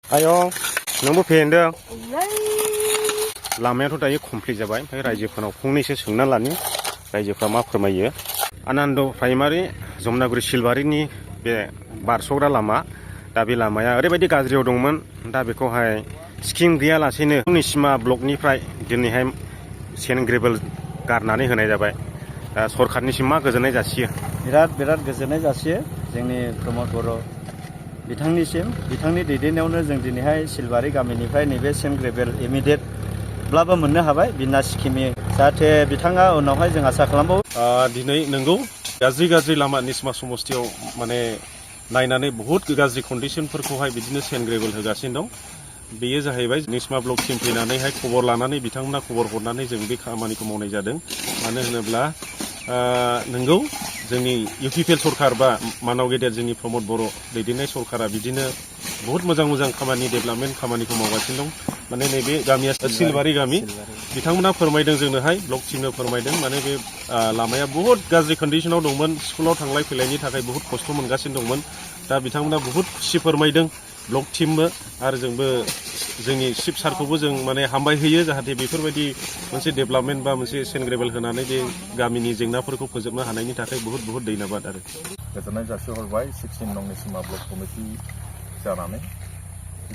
Ayo, nunggu pendek. Lamanya dayo komplit जाबाय ओमफ्राय रायजोफोरनाव फंनैसो सोंना लानि रायजोफ्रा मा फोरमायो आनन्द प्राइमारि जमनागुरि सिलबारिनि बे बारस'ग्रा लामा दा बे लामाया ओरैबायदि गाज्रियाव दंमोन दा बेखौहाय स्किम गैयालासेनो निसिमा ब्लकनिफ्राय दिनैहाय सेन ग्रेभेल गारनानै होनाय जाबाय दा सरखारनिसिम मा गोजोननाय जासियो बिराद गोजोननाय जासियो जोंनि प्रमद बर' बिथांनि दैदेननायावनो जों दिनैहाय सिलबारि गामिनिफ्राय नैबे सेन ग्रेभेल इमिडियेट ब्लाबो मोननो हाबाय बिना स्किमि जाहाथे बिथाङा उनावहाय जों आसा खालामबावो दिनै नंगौ गाज्रि लामा निसिमा समस्थियाव माने नायनानै बहुत गाज्रि कन्डिशनफोरखौहाय बिदिनो सेन ग्रेभेल होगासिनो दं बेयो जाहैबाय निसिमा ब्लक टिम फैनानैहाय खबर लानानै बिथांमोना खबर हरनानै जों बे खामानिखौ मावनाय जादों मानो होनोब्ला नंगौ जोंनि इउपिपिएल सरकार बा मानाव गेदेर जोंनि प्रमद बर' दैदेननाय सरकारा बिदिनो बहुत मोजां खामानि डेभेलपमेन्ट खामानिखौ मावगासिनो दं माने नैबे गामिया सिलबारि गामि बिथांमोना फोरमायदों जोंनोहाय ब्लक टिमनो फोरमायदों माने बे लामाया बहुत गाज्रि कन्डिशनाव दंमोन स्कुलाव थांलाय फैलायनि थाखाय बहुत खस्थ' मोनगासिनो दंमोन दा बिथांमोना बहुत खुसि फोरमायदों ब्लक टिमबो आरो जोंबो जोंनि चिफ सारखौबो जों माने हामबाय होयो जाहाथे बेफोरबायदि मोनसे डेभेलपमेन्ट बा मोनसे सेन ग्रेभेल होनानै बे गामिनि जेंनाफोरखौ फोजोबनो हानायनि थाखाय बहुत धन्यबाद आरो गोजोननाय जासिहरबाय 16 नं निसिमा ब्लक कमिटि जानानै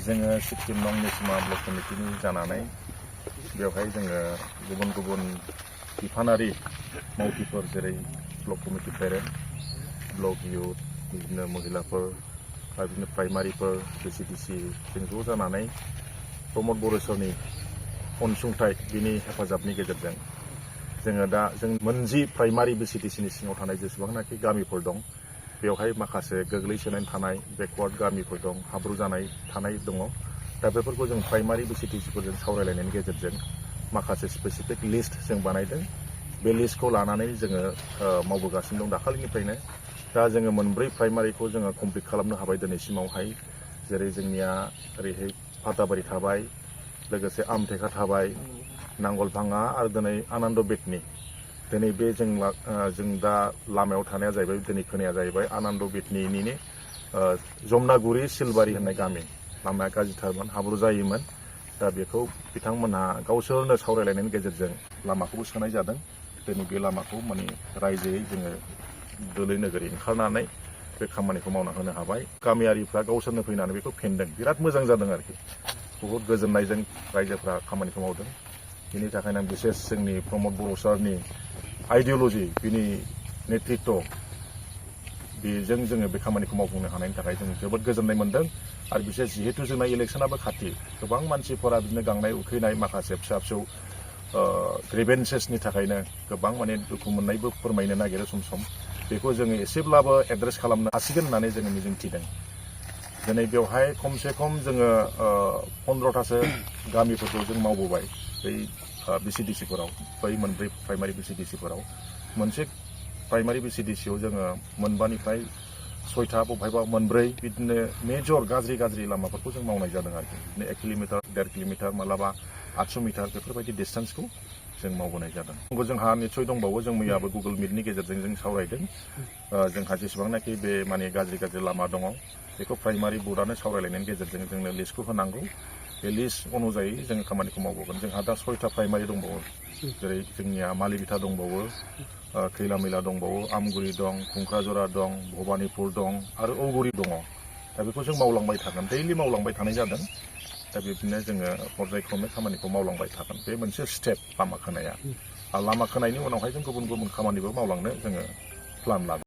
जोङो 16 नं निसिमा ब्लक कमिटिनि जानानै बेवहाय जोङो गुबुन बिफानारि मावथिफोर जेरै block committee parent block youth बिदिनो महिलाफोर आरो बिदिनो प्राइमारिफोर बिसिडिसि जों ज' जानानै प्रमद बर' सरनि अनसुंथाइ बिनि हेफाजाबनि गेजेरजों जोङो दा जों मोनजि प्राइमारि बिसिडिसिनि सिङाव थानाय जेसेबांनाखि गामिफोर दं बेवहाय माखासे गोग्लैसोनानै थानाय बेकवार्ड गामिफोर दं हाब्रु जानाय थानाय दङ दा बेफोरखौ जों प्राइमारि बिसिडिसिफोरजों सावरायलायनायनि गेजेरजों माखासे स्पेसिफिक लिस्ट जों बानायदों बे लिस्टखौ लानानै जोङो मावबोगासिनो दं दाखालिनिफ्रायनो दा जोङो मोनब्रै प्राइमारिखौ जोङो कमप्लिट खालामनो हाबाय दिनैसिमावहाय जेरै जोंनिया ओरैहाय फाताबारि थाबाय लोगोसे आमथेखा थाबाय नांगलभाङा आरो दिनै आनन्द बेटनि दिनै बे जों दा लामायाव थानाया जाहैबाय दिनै खोनाया जाहैबाय आनन्द बेटनिनो जमनागुरि सिलबारि होननाय गामि लामाया गाज्रिथारमोन हाब्रु जायोमोन दा बेखौ बिथांमोनहा गावसोरनो सावरायलायनायनि गेजेरजों लामाखौबो सोनाय जादों दिनै बे लामाखौ माने रायजोयै जोङो दोलै नोगोरै ओंखारनानै बे खामानिखौ मावना होनो हाबाय गामियारिफ्रा गावसोरनो फैनानै बेखौ फेनदों बिराद मोजां जादों आरोखि बहुत गोजोननायजों रायजोफ्रा खामानिखौ मावदों बिनि थाखायनो आं बिसेस जोंनि प्रमद बर' सारनि आइडिय'लजि बिनि नेतृत्व बेजों जोङो बे खामानिखौ मावफुंनो हानायनि थाखाय जों जोबोद गोजोननाय मोन्दों आरो बिसेस जिहेतु जोंना इलेक्सनाबो खाथि गोबां मानसिफोरा बिदिनो गांनाय उखैनाय माखासे फिसा ग्रेभेन्सेसनि थाखायनो गोबां माने दुखु मोननायबो फोरमायनो नागिरो सम बेखौ जोङो एसेब्लाबो एड्रेस खालामनो हासिगोन होननानै जोङो मिजिंथिदों दिनै बेवहाय खमसे खम जोङो 15थासो गामिफोरखौ जों मावबोबाय बै बिसिडिसिफोराव बै मोनब्रै प्राइमारि बिसिडिसिफोराव मोनसे प्राइमारि बिसिडिसिआव जोङो मोनबानिफ्राय 6था बबेहायबा मोनब्रै बिदिनो मेजर गाज्रि लामाफोरखौ जों मावनाय जादों आरोखि बिदिनो 1 किल'मिटार 1.5 किल'मिटार मालाबा 800 मिटार बेफोरबायदि डिस्टेन्सखौ जों मावबोनाय जादों जोंहा निस्सय दंबावो जों मैयाबो गुगोल मिटनि गेजेरजों जों सावरायदों जोंहा जेसेबांनाखि बे माने गाज्रि लामा दङ बेखौ प्राइमारि बर्डआनो सावरायलायनायनि गेजेरजों जोंनो लिस्टखौ होनांगौ बे लिस्ट अनुजायै जोङो खामानिखौ मावबोगोन जोंहा दा 6था प्राइमारि दंबावो जेरै जोंनिया मालिबिथा दंबावो खैलामैला दंबावो आमगुरि दं खुंख्राजरा दं भबानिपुर दं आरो औगुरि दङ दा बेखौ जों मावलांबाय थागोन दैलि मावलांबाय थानाय जादों दा बिदिनो जोङो पर्यायक्रमै खामानिखौ मावलांबाय थागोन बे मोनसे स्टेप लामा खोनाया आरो लामा खोनायनि उनावहाय जों गुबुन खामानिबो मावलांनो जोङो प्लान लादों